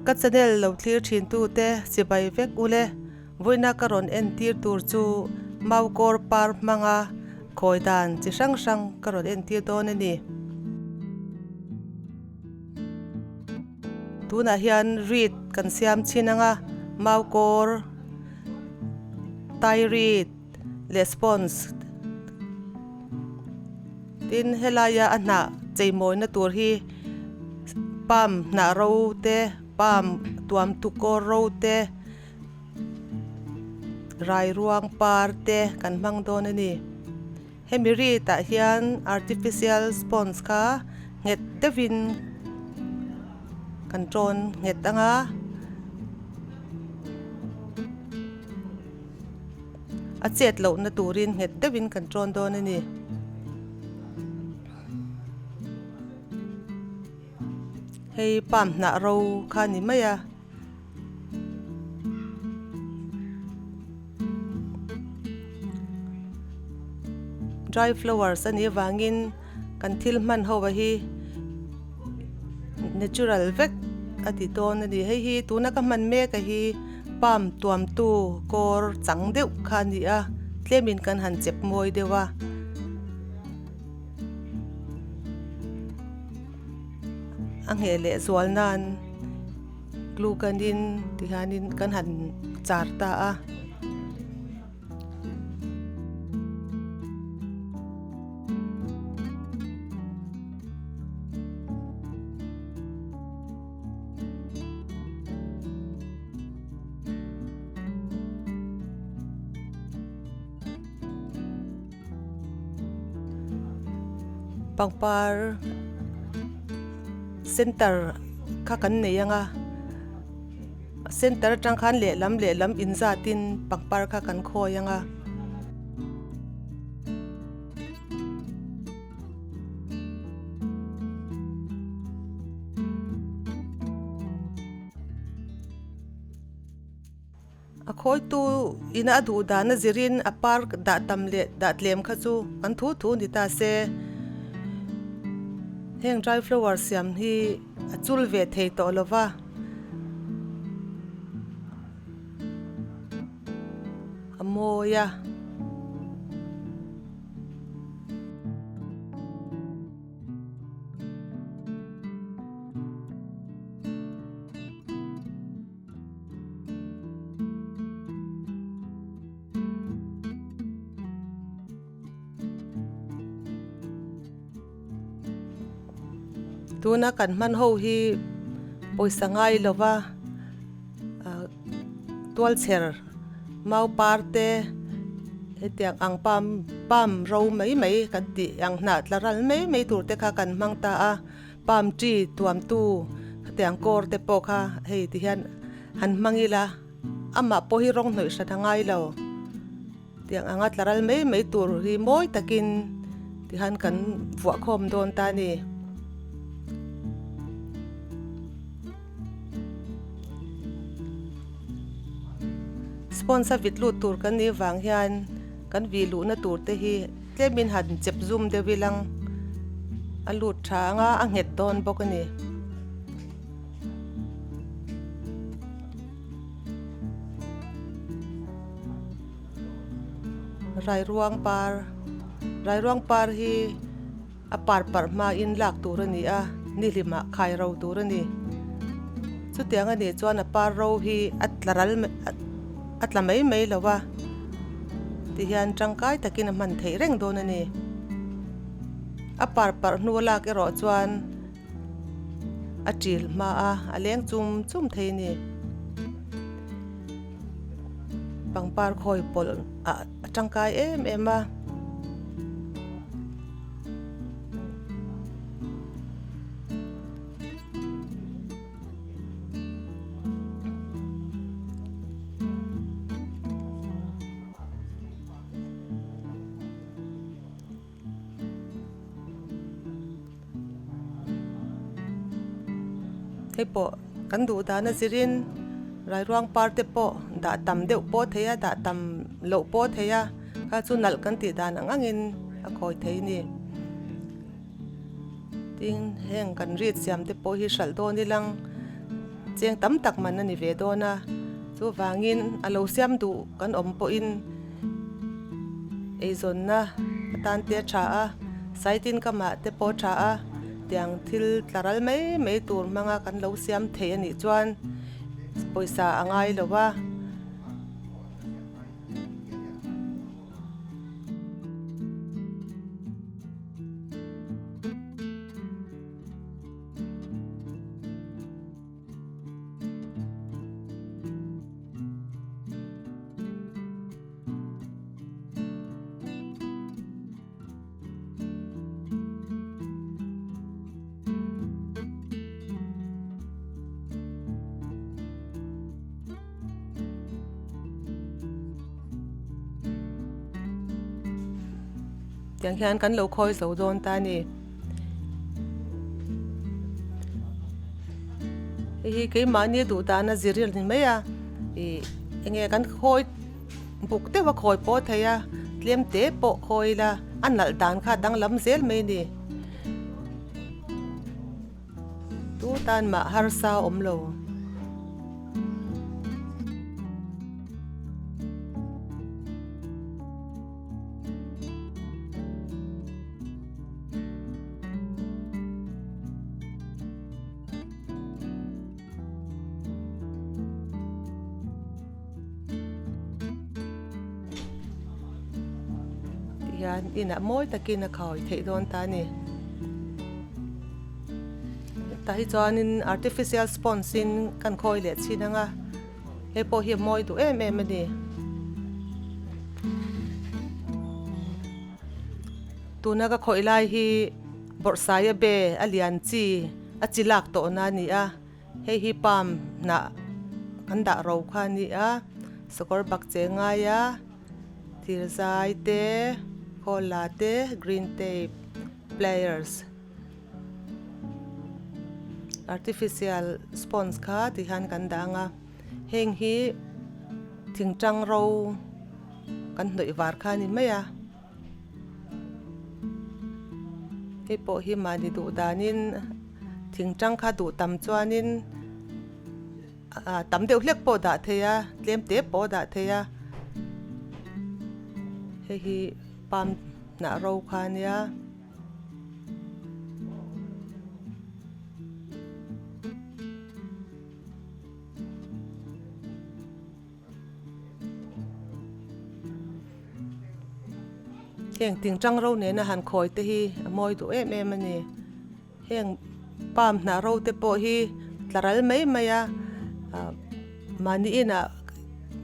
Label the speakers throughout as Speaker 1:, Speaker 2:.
Speaker 1: Ka channel lo thlir thin tu te chibai vek ule vawiina ka rawn entir tur chu Maukawr par hmanga khawi dan chi hrang hrang ka rawn entir dawn a ni. Tunah hian reed kan siam chhin anga Maukawr tai reed leh sponge tin helaia a hnah cheimawina tur hi palm hnah ro te palm tuam tukawr ro te rai ruang par te kan hmang dawn a ni hemi rit ah hian artificial sponge kha nghet deuhin kan tawn nghet ang a. A chet lohna turin nghet deuhin kan tawn dawn a ni. Hei palm hnah ro kha a ni mai a. Dry flowers a nih avangin kan thil hman ho a hi natural vek a ti dawn a ni. Hei hi tuna ka hman mek a hi palm tuamtu kawr chang deuh kha a ni a, tlemin kan han chep mawi deuh a. A ngheh leh zual nan glue gun in tihianin kan han char ta a. Pangpar center kha kan nei ang a center atang khan lehlam lehlam inzatin pangpar kha kan khawi ang a. A khawitu ina a duh dan a zirin a par dah tam leh dah tlem kha chu kan thu thu ni ta se. Heng dry flower siam hi a chul ve thei tawh lo va. A mawi a. Tuna kan hman ho hi pawisa ngai lova tualchher mau par te hetiang ang palm palm ro mai mai kan tih ang hnah tla ral mai mai tur te kha kan hmang ta a. Palm tree tuamtu khatiang kawr te pawh kha hei ti hian han hmang ila amah pawh hi rawng hnawih hran a ngai lo tiang anga tla ral mai mai tur hi mawi takin ti hian kan vuah khawm dawn ta a ni. Sponsor vit lut tur kan nih vang hian kan vih luhna tur te hi tlemin han chep zum deuh ilang a lut tha anga a nghet dawn bawk a ni. Rairuang par Rairuang par hi A par parh hmain lak tur a ni a, nihlimah khai ro tur a ni. Chutiang a nih chuan a par ro hi a tla ral a tla mai mai lo a, tihian tangkai takin a hman theih reng dawn a ni. A par parh hnu a lak erawh chuan a ṭil hma a, a leng chum chum thei a ni. Pangpar khawi pawlh ah a tangkai em em a. Hei pawh kan duh dan a zirin rairuang par te pawh dah tam deuh pawh a thei a dah tam loh pawh a thei a kha chu nalh kan tih dan ang angin a khawi thei a ni tin heng kan rit siam te pawh hi hralh dawn ilang. Cheng tam tak man a ni ve dawn a, chuvangin a lo siam duh kan awm pawhin eizawnna atan te a tha a, saitin kamah te pawh a tha a, tiang thil tla ral mai mai tur hmanga kan lo siam thei a nih chuan pawisa a ngai lo va. Tiang hian kan lo khawi zo dawn ta a ni. Hei hi keimahni duh dana zir a ni mai a ih enge kan khawi buk deuh a khawi pawh thei a tlem te pawh khawi ila a nalh dan kha a danglam zel mai a ni. Tu tan mah harsa a awm lo. Tihian inah mawi takin a khawi theih dawn ta a ni. Tah hi chuanin artificial sponge in kan khawi leh chhin ang a, hei pawh hi a mawi duh em em a ni. Tuna ka khawih lai hi bawrhsaia be a lian chi a chi lak tawhna a ni a. Hei hi palm hnah an dah ro kha a ni a sakawr bak che ngai a thir zai te khawl la te green tape pliers artificial sponge kha ti hian kan dah ang a heng hi thingtang ro kan hnawih var kha a ni mai a. Hei pawh hi mahni duh danin thing tang kha duh tam chuanin ah tam deuh hlek pawh dah thei a tlem te pawh a dah thei a hei hi palm hnah ro kha a nia. Heng tingtang ro nena han khawi te hi a mawi duh em em a ni. Heng palm hnah ro te pawh hi tla ral mai mai a ah mahni inah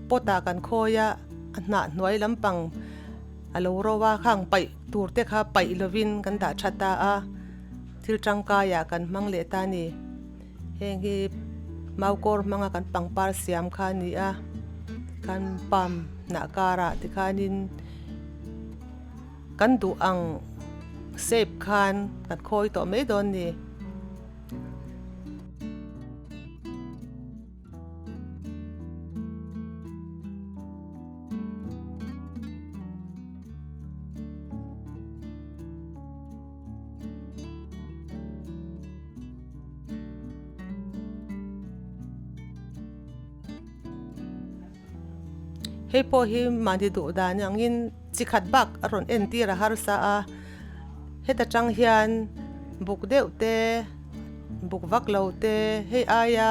Speaker 1: pot ah kan khawi a a hnah hnuai lampang a lo ro a khang paih tur te kha paih lovin kan dah tha ta a thil tangkai ah kan hmang leh ta a ni. Heng hi maukawr hmanga kan pangpar siam kha a ni a kan palm hnah karah tikhanin kan duh ang shape khan kan khawi tawh mai dawn a ni. Hei pawh hi mahni duh dan angin chi khat bak a rawn entir a harsa a heta tang hian buk deuh te buk vak lo te hei aia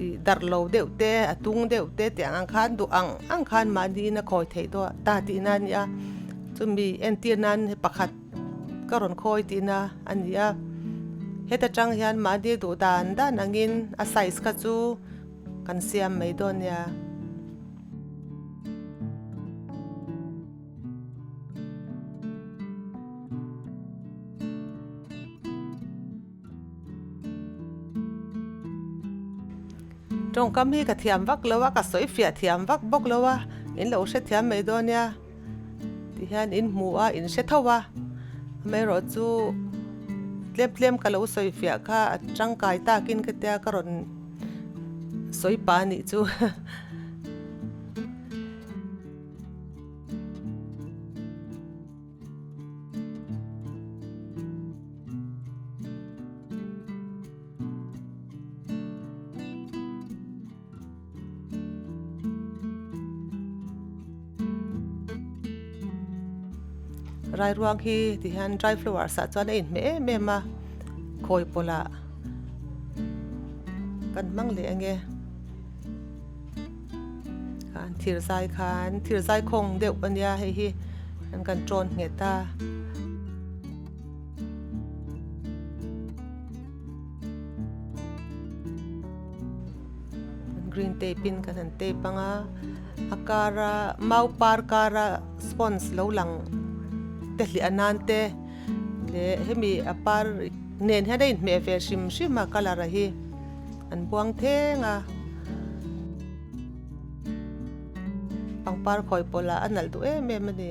Speaker 1: ih darh lo deuh te a tung deuh te tiang ang khan duh ang ang khan mahni in a khawi theih dawn ta tihna a ni a chumi entir nan pakhat. Ka rawn khawi tihna a ni a, heta tang hian mahni duh dan dan angin a size kha chu kan siam mai dawn nia. Tawngkam hi ka thiam vak lo a, ka sawi fiah thiam vak bawk lo a, in lo hrethiam mai dawn nia. Ti hian in hmu a, in hre tho a, amaherawh chu tlem tlem ka lo sawi fiah kha a tangkai takin ka tia ka rawn sawi pa anih chu. Rairuang hi ti hian dry flowers ah chuan a inhmeh em em a, khawi pawlh ah kan hmang leh ange. Khan thir zai khan thir zai khawng deuh a nia hei hi an kan tawn nghet a. Green tape in kan han tape ang a, a kara mau par kara sponge lo lang te hliah nan te leh hemi a par nen hian a inhmeh ve hrim hrim a colour a hi an buang theng a pangpar khawi pawlh ah a nalh duh em em a ni.